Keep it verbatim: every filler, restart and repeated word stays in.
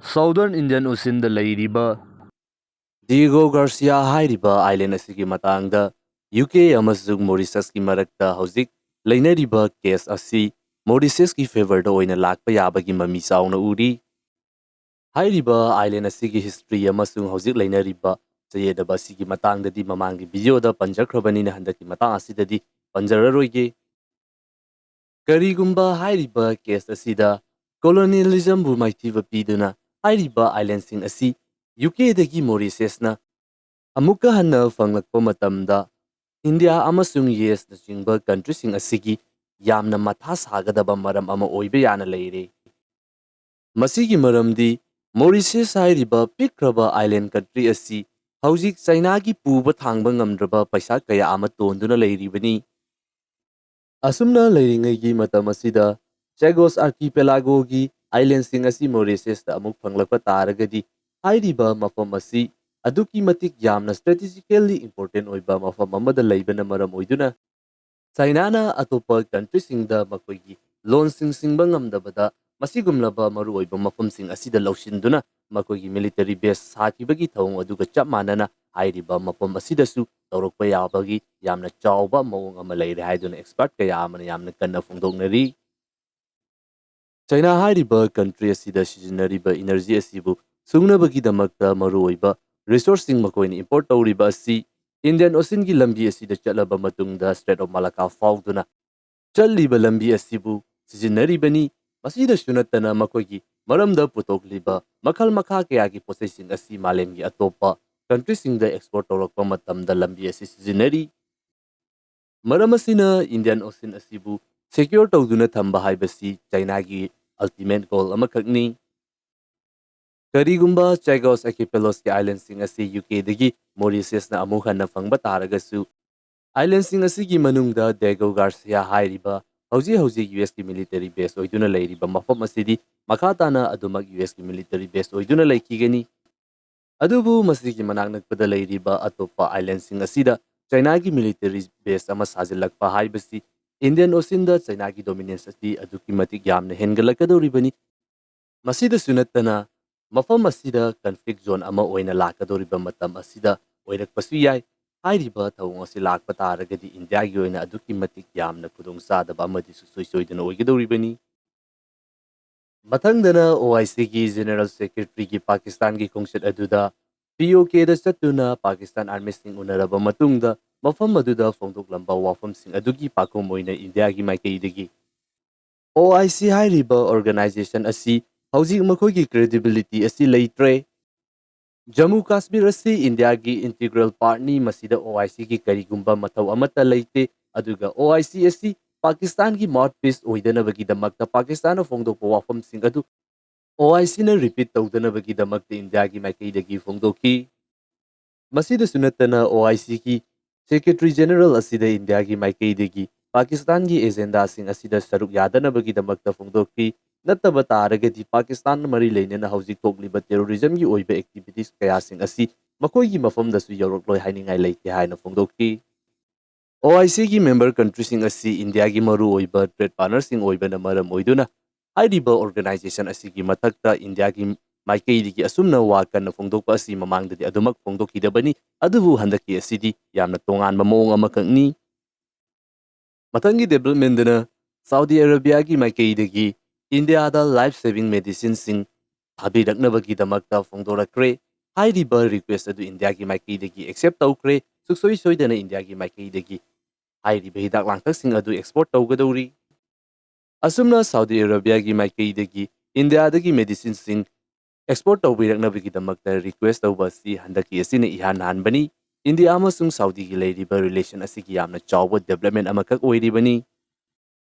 Southern Indian Oceanꯗ ꯂꯩꯔꯤꯕ ꯗꯤꯌꯦꯒꯣ ꯒꯥꯔꯁꯤꯌꯥ ꯍꯥꯏꯔꯤꯕ island ꯑꯁꯤꯒꯤ ꯃꯇꯥꯡꯗ ꯌꯨ ꯀꯦ ꯑꯃꯁꯨꯡ ꯃꯣꯔꯤꯁꯁꯀꯤ ꯃꯔꯛꯇ ꯍꯧꯖꯤꯛ ꯂꯩꯅꯔꯤꯕ case ꯑꯁꯤ ꯃꯣꯔꯤꯁꯁꯀꯤ favourꯗ ꯑꯣꯏꯅ ꯂꯥꯛꯄ ꯌꯥꯕꯒꯤ ꯃꯃꯤ ꯆꯥꯎꯅ ꯎꯔꯤ꯫ ꯍꯥꯏꯔꯤꯕ island ꯑꯁꯤꯒꯤ history ꯑꯃꯁꯨꯡ ꯍꯧꯖꯤꯛ ꯂꯩꯅꯔꯤꯕ ꯆꯌꯦꯠꯅꯕ ꯑꯁꯤꯒꯤ ꯃꯇꯥꯡꯗꯗꯤ ꯃꯃꯥꯡꯒꯤ videoꯗ ꯄꯟꯖꯈ꯭ꯔꯕꯅꯤꯅ ꯍꯟꯗꯛꯀꯤ ꯃꯇꯥꯡ ꯑꯁꯤꯗꯗꯤ ꯄꯟꯖꯔꯔꯣꯏꯒꯦ꯫ ꯀꯔꯤꯒꯨꯝꯕ ꯍꯥꯏꯔꯤꯕ case ꯑꯁꯤꯗ colonialismꯕꯨ ꯃꯥꯏꯊꯤꯕ ꯄꯤꯗꯨꯅ ꯍꯥꯏꯔꯤꯕ islandꯁꯤꯡ ꯑꯁꯤ ꯌꯨ ꯀꯦꯗꯒꯤ ꯃꯣꯔꯤꯁꯁꯅ ꯑꯃꯨꯛꯀ ꯍꯟꯅ ꯐꯪꯂꯛꯄ ꯃꯇꯝꯗ ꯏꯟꯗꯤꯌꯥ ꯑꯃꯁꯨꯡ ꯌꯨ ꯑꯦꯁꯅꯆꯤꯡꯕ countryꯁꯤꯡ ꯑꯁꯤꯒꯤ ꯌꯥꯝꯅ ꯃꯊꯥ ꯁꯥꯒꯗꯕ ꯃꯔꯝ ꯑꯃ ꯑꯣꯏꯕ ꯌꯥꯅ ꯂꯩꯔꯦ꯫ ꯃꯁꯤꯒꯤ ꯃꯔꯝꯗꯤ ꯃꯣꯔꯤꯁꯤꯌꯁ ꯍꯥꯏꯔꯤꯕ ꯄꯤꯛꯈ꯭ꯔꯕ island country ꯑꯁꯤ ꯍꯧꯖꯤꯛ ꯆꯥꯏꯅꯥꯒꯤ ꯄꯨꯕ ꯊꯥꯡꯕ ꯉꯝꯗ꯭ꯔꯕ ꯄꯩꯁꯥ ꯀꯌꯥ ꯑꯃ ꯇꯣꯟꯗꯨꯅ ꯂꯩꯔꯤꯕꯅꯤ꯫ ꯑꯁꯨꯝꯅ ꯂꯩꯔꯤꯉꯩꯒꯤ ꯃꯇꯝ ꯑꯁꯤꯗ ꯆꯦꯒꯣꯁ archipelagoꯒꯤ islandꯁꯤꯡ ꯑꯁꯤ ꯃꯣꯔꯤꯁꯤꯌꯁꯇ ꯑꯃꯨꯛ ꯐꯪꯂꯛꯄ ꯇꯥꯔꯒꯗꯤ ꯍꯥꯏꯔꯤꯕ ꯃꯐꯝ ꯑꯁꯤ ꯑꯗꯨꯛꯀꯤ ꯃꯇꯤꯛ ꯌꯥꯝꯅ strategically important ꯑꯣꯏꯕ ꯃꯐꯝ ꯑꯃꯗ ꯂꯩꯕꯅ ꯃꯔꯝ ꯑꯣꯏꯗꯨꯅ ꯆꯥꯏꯅꯥꯅ ꯑꯇꯣꯞꯄ countryꯁꯤꯡꯗ ꯃꯈꯣꯏꯒꯤ ꯂꯣꯟꯁꯤꯡ ꯁꯤꯡꯕ ꯉꯝꯗꯕꯗ ꯃꯁꯤꯒꯨꯝꯂꯕ ꯃꯔꯨꯑꯣꯏꯕ ꯃꯐꯝꯁꯤꯡ ꯑꯁꯤꯗ ꯂꯧꯁꯤꯟꯗꯨꯅ ꯃꯈꯣꯏꯒꯤ military base ꯁꯥꯈꯤꯕꯒꯤ ꯊꯧꯑꯣꯡ ꯑꯗꯨꯒ ꯆꯞ ꯃꯥꯟꯅꯅ ꯍꯥꯏꯔꯤꯕ ꯃꯐꯝ ꯑꯁꯤꯗꯁꯨ ꯇꯧꯔꯛꯄ ꯌꯥꯕꯒꯤ ꯌꯥꯝꯅ ꯆꯥꯎꯕ ꯃꯑꯣꯡ ꯑꯃ ꯂꯩꯔꯦ ꯍꯥꯏꯗꯨꯅ expert ꯀꯌꯥ ꯑꯃꯅ ꯌꯥꯝꯅ ꯀꯟꯅ ꯐꯣꯡꯗꯣꯛꯅꯔꯤ꯫ ꯆꯥꯏꯅꯥ ꯍꯥꯏꯔꯤꯕ country ꯑꯁꯤꯗ ꯁꯤꯖꯤꯟꯅꯔꯤꯕ energy ꯑꯁꯤꯕꯨ ꯁꯨꯡꯅꯕꯒꯤꯗꯃꯛꯇ ꯃꯔꯨꯑꯣꯏꯕ resourceꯁꯤꯡ ꯃꯈꯣꯏꯅ import ꯇꯧꯔꯤꯕ ꯑꯁꯤ Indian Oceanꯒꯤ ꯂꯝꯕꯤ ꯑꯁꯤꯗ ꯆꯠꯂꯕ ꯃꯇꯨꯡꯗ Strait of Malacca ꯐꯥꯎꯗꯨꯅ ꯆꯠꯂꯤꯕ ꯂꯝꯕꯤ ꯑꯁꯤꯕꯨ ꯁꯤꯖꯤꯟꯅꯔꯤꯕꯅꯤ꯫ ꯃꯁꯤꯗꯁꯨ ꯅꯠꯇꯅ ꯃꯈꯣꯏꯒꯤ ꯃꯔꯝꯗ ꯄꯨꯊꯣꯛꯂꯤꯕ ꯃꯈꯜ ꯃꯈꯥ ꯀꯌꯥꯒꯤ ꯄꯣꯠꯆꯩꯁꯤꯡ ꯑꯁꯤ ꯃꯥꯂꯦꯝꯒꯤ ꯑꯇꯣꯞꯄ countryꯁꯤꯡꯗ export ꯇꯧꯔꯛꯄ ꯃꯇꯝꯗ ꯂꯝꯕꯤ ꯑꯁꯤ ꯁꯤꯖꯤꯟꯅꯔꯤ꯫ ꯃꯔꯝ ꯑꯁꯤꯅ Indian Ocean ꯑꯁꯤꯕꯨ secure ꯇꯧꯗꯨꯅ ꯊꯝꯕ ꯍꯥꯏꯕꯁꯤ ꯆꯥꯏꯅꯥꯒꯤ ultimate goal ꯑꯃꯈꯛꯅꯤ꯫ ꯀꯔꯤꯒꯨꯝꯕ ꯆꯦꯒꯣꯁ archipelagosꯀꯤ islandꯁꯤꯡ ꯑꯁꯤ ꯌꯨ ꯀꯦꯗꯒꯤ ꯃꯣꯔꯤꯁꯤꯌꯁꯅ ꯑꯃꯨꯛ ꯍꯟꯅ ꯐꯪꯕ ꯇꯥꯔꯒꯁꯨ, islandꯁꯤꯡ ꯑꯁꯤꯒꯤ ꯃꯅꯨꯡꯗ ꯗꯦꯒꯣ ꯒꯥꯔꯁꯤꯌꯥ ꯍꯥꯏꯔꯤꯕ ꯍꯧꯖꯤꯛ ꯍꯧꯖꯤꯛ ꯌꯨ ꯑꯦꯁꯀꯤ military base ꯑꯣꯏꯗꯨꯅ ꯂꯩꯔꯤꯕ ꯃꯐꯝ ꯑꯁꯤꯗꯤ ꯃꯈꯥ ꯇꯥꯅ ꯑꯗꯨꯃꯛ ꯌꯨ ꯑꯦꯁꯀꯤ military base ꯑꯣꯏꯗꯨꯅ ꯂꯩꯈꯤꯒꯅꯤ꯫ ꯑꯗꯨꯕꯨ ꯃꯁꯤꯒꯤ ꯃꯅꯥꯛ ꯅꯛꯄꯗ ꯂꯩꯔꯤꯕ ꯑꯇꯣꯞꯄ islandꯁꯤꯡ ꯑꯁꯤꯗ ꯆꯥꯏꯅꯥꯒꯤ military base ꯑꯃ ꯁꯥꯖꯤꯜꯂꯛꯄ ꯍꯥꯏꯕꯁꯤ Indian Oceanꯗ ꯆꯥꯏꯅꯥꯒꯤ dominance ꯑꯁꯤ ꯑꯗꯨꯛꯀꯤ ꯃꯇꯤꯛ ꯌꯥꯝꯅ ꯍꯦꯟꯒꯠꯂꯛꯀꯗꯧꯔꯤꯕꯅꯤ꯫ ꯃꯁꯤꯗꯁꯨ ꯅꯠꯇꯅ ꯃꯐꯝ ꯑꯁꯤꯗ conflict zone ꯑꯃ ꯑꯣꯏꯅ ꯂꯥꯛꯀꯗꯧꯔꯤꯕ ꯃꯇꯝ ꯑꯁꯤꯗ ꯑꯣꯏꯔꯛꯄꯁꯨ ꯌꯥꯏ꯫ ꯍꯥꯏꯔꯤꯕ ꯊꯧꯑꯣꯡ ꯑꯁꯤ ꯂꯥꯛꯄ ꯇꯥꯔꯒꯗꯤ ꯏꯟꯗꯤꯌꯥꯒꯤ ꯑꯣꯏꯅ ꯑꯗꯨꯛꯀꯤ ꯃꯇꯤꯛ ꯌꯥꯝꯅ ꯈꯨꯗꯣꯡꯆꯥꯗꯕ ꯑꯃꯗꯤ ꯁꯨꯡꯁꯣꯏ ꯁꯣꯏꯗꯅ ꯑꯣꯏꯒꯗꯧꯔꯤꯕꯅꯤ꯫ ꯃꯊꯪꯗꯅ OICꯒꯤ General Secretaryꯒꯤ ꯄꯥꯀꯤꯁꯇꯥꯟꯒꯤ ꯈꯣꯡꯆꯠ ꯑꯗꯨꯗ POKꯗ ꯆꯠꯇꯨꯅ ꯄꯥꯀꯤꯁꯇꯥꯟ ꯑꯥꯔꯃꯤꯁꯤꯡ ꯎꯅꯔꯕ ꯃꯇꯨꯡꯗ ꯃꯐꯝ ꯑꯗꯨꯗ ꯐꯣꯡꯗꯣꯛꯂꯝꯕ ꯋꯥꯐꯝꯁꯤꯡ ꯑꯗꯨꯒꯤ ꯄꯥꯈꯨꯝ ꯑꯣꯏꯅ ꯏꯟꯗꯤꯌꯥꯒꯤ ꯃꯥꯏꯀꯩꯗꯒꯤ OIC ꯍꯥꯏꯔꯤꯕ organization ꯑꯁꯤ ꯍꯧꯖꯤꯛ ꯃꯈꯣꯏꯒꯤ credibility ꯑꯁꯤ ꯂꯩꯇ꯭ꯔꯦ꯫ ꯖꯝꯃꯨ ꯀꯥꯁꯃꯤꯔ ꯑꯁꯤ ꯏꯟꯗꯤꯌꯥꯒꯤ integral partꯅꯤ, ꯃꯁꯤꯗ OICꯒꯤ ꯀꯔꯤꯒꯨꯝꯕ ꯃꯊꯧ ꯑꯃꯠꯇ ꯂꯩꯇꯦ, ꯑꯗꯨꯒ OIC ꯑꯁꯤ ꯄꯥꯀꯤꯁꯇꯥꯟꯒꯤ mouthpiece ꯑꯣꯏꯗꯅꯕꯒꯤꯗꯃꯛꯇ ꯄꯥꯀꯤꯁꯇꯥꯟꯅ ꯐꯣꯡꯗꯣꯛꯄ ꯋꯥꯐꯝꯁꯤꯡ ꯑꯗꯨ OICꯅ repeat ꯇꯧꯗꯅꯕꯒꯤꯗꯃꯛꯇ ꯏꯟꯗꯤꯌꯥꯒꯤ ꯃꯥꯏꯀꯩꯗꯒꯤ ꯐꯣꯡꯗꯣꯛꯈꯤ꯫ ꯃꯁꯤꯗꯁꯨ ꯅꯠꯇꯅ OICꯒꯤ Secretary General ꯑꯁꯤꯗ ꯏꯟꯗꯤꯌꯥꯒꯤ ꯃꯥꯏꯀꯩꯗꯒꯤ ꯄꯥꯀꯤꯁꯇꯥꯟꯒꯤ agendaꯁꯤꯡ ꯑꯁꯤꯗ ꯁꯔꯨꯛ ꯌꯥꯗꯅꯕꯒꯤꯗꯃꯛꯇ ꯐꯣꯡꯗꯣꯛꯈꯤ꯫ ꯅꯠꯇꯕ ꯇꯥꯔꯒꯗꯤ ꯄꯥꯀꯤꯁꯇꯥꯟ ꯃꯔꯤ ꯂꯩꯅꯅ ꯍꯧꯖꯤꯛ ꯊꯣꯛꯂꯤꯕ terrorismꯒꯤ ꯑꯣꯏꯕ activities ꯀꯌꯥꯁꯤꯡ ꯑꯁꯤ ꯃꯈꯣꯏꯒꯤ ꯃꯐꯝꯗꯁꯨ ꯌꯧꯔꯛꯂꯣꯏ ꯍꯥꯏꯅꯤꯡꯉꯥꯏ ꯂꯩꯇꯦ ꯍꯥꯏꯅ ꯐꯣꯡꯗꯣꯛꯈꯤ꯫ OICꯒꯤ member countryꯁꯤꯡ ꯑꯁꯤ ꯏꯟꯗꯤꯌꯥꯒꯤ ꯃꯔꯨꯑꯣꯏꯕ trade partnerꯁꯤꯡ ꯑꯣꯏꯕꯅ ꯃꯔꯝ ꯑꯣꯏꯗꯨꯅ ꯍꯥꯏꯔꯤꯕ organization ꯑꯁꯤꯒꯤ ꯃꯊꯛꯇ ꯏꯟꯗꯤꯌꯥꯒꯤ ꯃꯥꯏꯀꯩꯗꯒꯤ ꯑꯁꯨꯝꯅ ꯋꯥ ꯀꯟꯅ ꯐꯣꯡꯗꯣꯛꯄ ꯑꯁꯤ ꯃꯃꯥꯡꯗꯗꯤ ꯑꯗꯨꯃꯛ ꯐꯣꯡꯗꯣꯛꯈꯤꯗꯕꯅꯤ, ꯑꯗꯨꯕꯨ ꯍꯟꯗꯛꯀꯤ ꯑꯁꯤꯗꯤ ꯌꯥꯝꯅ ꯇꯣꯉꯥꯟꯕ ꯃꯑꯣꯡ ꯑꯃꯈꯛꯅꯤ꯫ ꯃꯊꯪꯒꯤ developmentꯗꯅ ꯁꯥꯎꯗꯤ ꯑꯔꯥꯕꯤꯌꯥꯒꯤ ꯃꯥꯏꯀꯩꯗꯒꯤ ꯏꯟꯗꯤꯌꯥꯗ life saving medicineꯁꯤꯡ ꯊꯥꯕꯤꯔꯛꯅꯕꯒꯤꯗꯃꯛꯇ ꯐꯣꯡꯗꯣꯔꯛꯈ꯭ꯔꯦ꯫ ꯍꯥꯏꯔꯤꯕ request ꯑꯗꯨ ꯏꯟꯗꯤꯌꯥꯒꯤ ꯃꯥꯏꯀꯩꯗꯒꯤ accept ꯇꯧꯈ꯭ꯔꯦ꯫ ꯁꯨꯡꯁꯣꯏ ꯁꯣꯏꯗꯅ ꯏꯟꯗꯤꯌꯥꯒꯤ ꯃꯥꯏꯀꯩꯗꯒꯤ ꯍꯥꯏꯔꯤꯕ ꯍꯤꯗꯥꯛ ꯂꯥꯡꯊꯛꯁꯤꯡ ꯑꯗꯨ export ꯇꯧꯒꯗꯧꯔꯤ꯫ ꯑꯁꯨꯝꯅ ꯁꯥꯎꯗꯤ ꯑꯔꯥꯕꯤꯌꯥꯒꯤ ꯃꯥꯏꯀꯩꯗꯒꯤ ꯏꯟꯗꯤꯌꯥꯗꯒꯤ medicineꯁꯤꯡ export ꯇꯧꯕꯤꯔꯛꯅꯕꯒꯤꯗꯃꯛꯇ request ꯇꯧꯕ ꯑꯁꯤ ꯍꯟꯗꯛꯀꯤ ꯑꯁꯤꯅ ꯏꯍꯥꯟ ꯍꯥꯟꯕꯅꯤ꯫ ꯏꯟꯗꯤꯌꯥ ꯑꯃꯁꯨꯡ ꯁꯥꯎꯗꯤꯒꯤ ꯂꯩꯔꯤꯕ relation ꯑꯁꯤꯒꯤ ꯌꯥꯝꯅ ꯆꯥꯎꯕ development ꯑꯃꯈꯛ ꯑꯣꯏꯔꯤꯕꯅꯤ꯫